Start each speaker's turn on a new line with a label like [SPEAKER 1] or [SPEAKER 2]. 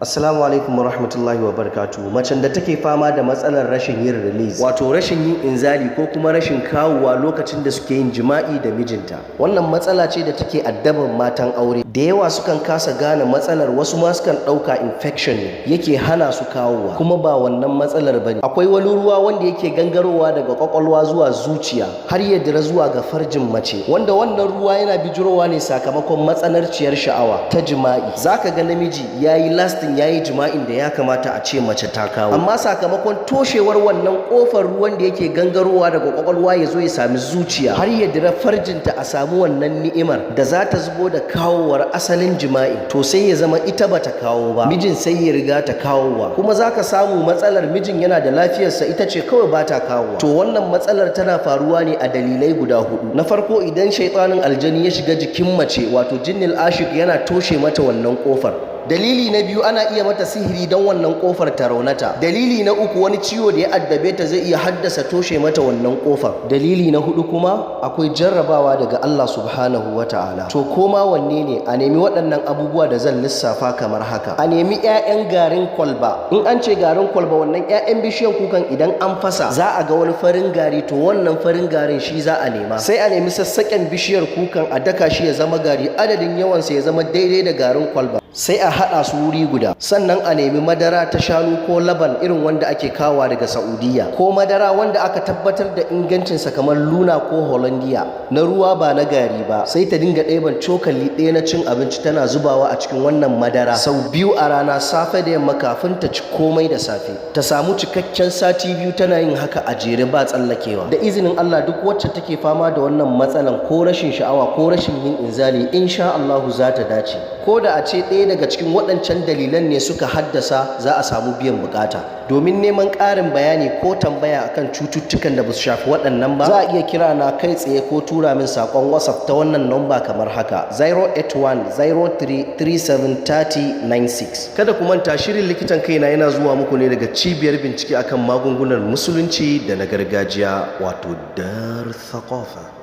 [SPEAKER 1] Assalamu alaikum wa rahmatullahi wa barakatuhu. Macen da take fama da matsalar rashin yin release, wato rashin yin inzali ko kuma rashin kawowa lokacin da suke yin jima'i da mijinta. Wannan matsala ce da take addaban matan aure. Da yawa sukan kasa gane matsalar, wasu ma sukan ɗauka infection ne yake hana su kawowa, kuma ba wannan matsalar bane. Akwai wani ruwa wanda yake gangarowa daga kwakwalwa zuwa zuciya har ya dira zuwa ga farjin mace, wanda wannan ruwa yana bijirowa ne sakamakon matsanarciyar sha'awa ta jima'i. Zaka ga namiji yayi lasting, yayi jima'in da ya kamata a ce mace ta kawo, amma sakamakon toshewar wannan kofar ruwan da yake gangarowa daga kwakwalwa ya zo ya sami zuciya har ya dira farjinta, a samu wannan ni'imar da za ta zubo da kawowar asalin jima'i, to sai ya zama ita bata kawo ba, mijin sai ya riga ta kawowa. Kuma zaka samu matsalar mijin yana da lafiyarsa, ita ce kawai bata kawowa. To wannan matsalar tana faruwa ne a dalilai guda hudu. Na farko, idan shaitanin aljani ya shiga jikin mace, wato jinnil ashik, yana toshe mata wannan kofar. Dalili na biyu, ana iya mata sihiri don wannan kofar ta raunata. Dalili na uku, wani ciwo da ya addabe ta zai iya haddasa toshe mata wannan kofar. Dalili na hudu kuma, akwai jarrabawa daga Allah Subhanahu wa Ta'ala. To koma wanne ne, a nemi waɗannan abubuwa da zan lissafa kamar haka. A nemi 'ya'yan garin kwalba. In an ce garin kwalba, wannan 'ya'yan bishiyan kukan, idan an fasa za a ga wani farin gari, to wannan farin garin shi za a nema. Sai a nemi sassaƙen bishiyar kukan, a daka shi ya zama gari, adadin yawansa ya zama daidai da garin kwalba, sai a haɗa su wuri guda. Sannan a nemi madara ta shanu ko laban irin wanda ake kawa daga Saudiya, ko madara wanda aka tabbatar da ingancinsa kamar Luna ko Hollandia, na ruwa ba na gari ba. Sai ta dinga ɗeban cokali ɗaya na cin abinci tana zubawa a cikin wannan madara sau biyu a rana, safe da yamma, kafin ta ci komai da safe. Ta samu cikakken sati 2 tana yin haka a jere ba tsallakewa. Da izinin Allah, duk wacce take fama da wannan matsalan, ko rashin sha'awa ko rashin yin inzali, insha Allahu za ta dace. Ko da a ce ɗaya daga cikin waɗancan dalilan ne suka haddasa, za a samu biyan bukata. Domin neman ƙarin bayani ko tambaya akan cututtukan da ba su shafi waɗannan ba, za a iya kira na kai tsaye ko tura min saƙon WhatsApp ta wannan namba kamar haka: 081 03 37 30 96. Kada ku manta, shirin Likitan Kaina yana zuwa muku ne daga cibiyar bincike akan magungunan Musulunci da na gargajiya, wato Dar Thaqafa.